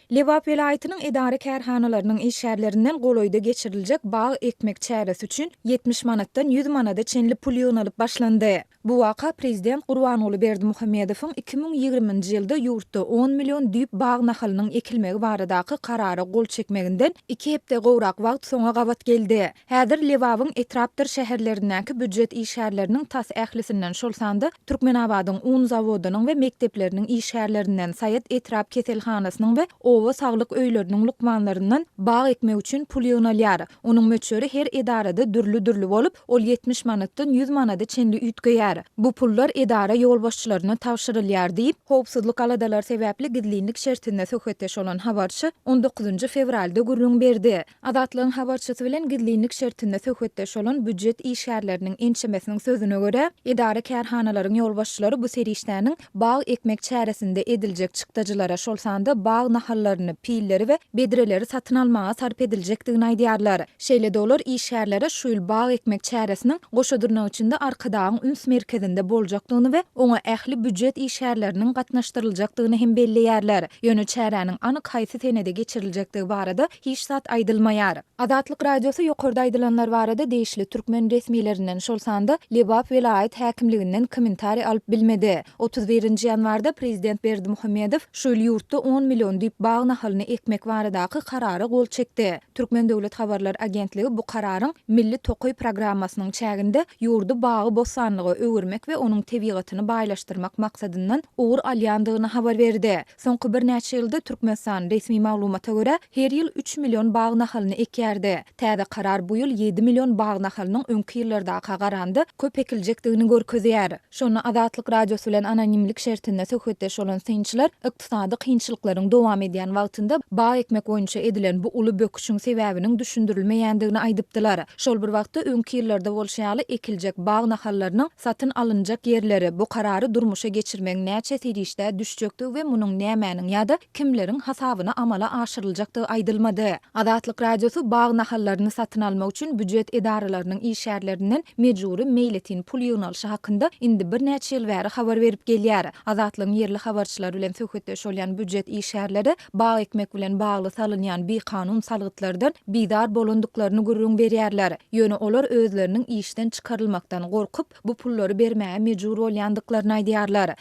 Lebap welaýatynyň edara-kärhanalarynyň işgärlerinden golaýda geçiriljek bag ekmek çäresi üçin 70 manatdan 100 manada çenli pul ýygnalyp başlandy. Bu waka prezident Gurbanguly Berdimuhamedowyň 2020-nji ýylda ýurtda on million düýp bag nahalynyň ekilmegi baradaky Karara gol çekmeginden iki hepde gowrak wagt soňa gabat geldi. Häzir Lebabyň etrapdyr şäherlerindäki býujet işgärleriniň tas ählisinden, şol sanda Türkmenabadyň un zawodynyň we mekdepleriniň işgärlerinden, Saýat etrap keselhanasynyň we oba saglyk öýleriniň lukmanlaryndan bag ekmek üçin pul ýygnalýar. Onuň möçberi her edarada dürli-dürli bolup, ol 70 manatdan 100 manada çenli üýtgeýär. Bu pullar edara ýolbaşçylaryna tabşyrylýar diýip, howpsuzlyk aladalary sebäpli gizlinlik şertinde söhbetdeş bolan habarçy on dokuzynjy fewralda gürrüň berdi. Azatlygyň habarçysy bilen gizlinlik şertinde söhbetdeş bolan býujet işgärleriniň ençemesiniň sözüne görä, edara-kärhanalaryň ýolbaşçylary bu serişdäniň bag ekmek çäresinde ediljek çykdajylara, şol sanda bag nahallaryny, pilleri we bedreleri satyn almaga sarp ediljekdigini aýdýarlar. Şeýle-de olar işgärlere şu ýyl bag ekmek çäresiniň goşa dyrnak içinde Arkadagyň üns merkezinde boljakdygyny we oňa ähli býujet işgärleriniň gatnaşdyryljakdygyny hem belleýärler. Ýöne çäräniň anyk haýsy senede geçiriljekdigi barada hiç zat aýdylmaýar. Azatlyk Radiosy ýokarda aýdylanlar barada degişli türkmen resmilerinden, şol sanda Lebap welaýat häkimliginden kommentariý alyp bilmedi. 31 nji ýanwarda prezident Berdimuhamedow şu ýyl ýurtda on million düýp bag nahalyny ekmek baradaky Karara gol çekdi. Türkmen döwlet habarlar agentligi bu Kararyň Milli tokaý programmasynyň çäginde ýurdy bagy-bossanlyga öwürmek we onuň tebigatyny baýlaşdyrmak maksadyndan ugur alýandygyny habar berdi. Soňky birnäçe ýylda Türkmenistan, resmi maglumata görä, her ýyl üç million bag nahalyny ekýärdi. Täze karar bu ýyl ýedi million bag nahalynyň öňki ýyllardaka garanda köp ekiljekdigini görkezýär. Şonda Azatlyk Radiosy bilen anonimlik şertinde söhbetdeş bolan synçylar ykdysady kynçylyklaryň dowam edýän wagtynda bag ekmek boýunça edilen bu uly böküşiň sebäbiniň düşündirilmeýändigini aýdypdylar. Şol bir wagtda, öňki ýyllarda bolşy ýaly, ekiljek bag nahallarynyň satyn alynjak ýerleri, bu karary durmuşa geçirmegiň näçe serişdä düşjekdigi we munuň nämäniň ýa-da kimleriň hasabyna amala aşyryljakdygy aýdylmady. Azatlyk Radiosy bag nahallaryny satyn almak üçin býujet edaralarynyň işgärlerinden mejbury meýletin pul ýygnalyşy hakynda indi birnäçe ýyl bäri habar berip gelýär. Azatlygyň ýerli habarçylary bilen söhbetdeş bolýan býujet işgärleri bag ekmek bilen bagly salynýan bikanun salgytlardan bizar bolandyklaryny gürrüň berýärler. Ýöne olar özleriniň işden çykarylmakdan gorkup, bu pullary bermäge mejbur bolýandyklaryny aýdýarlar.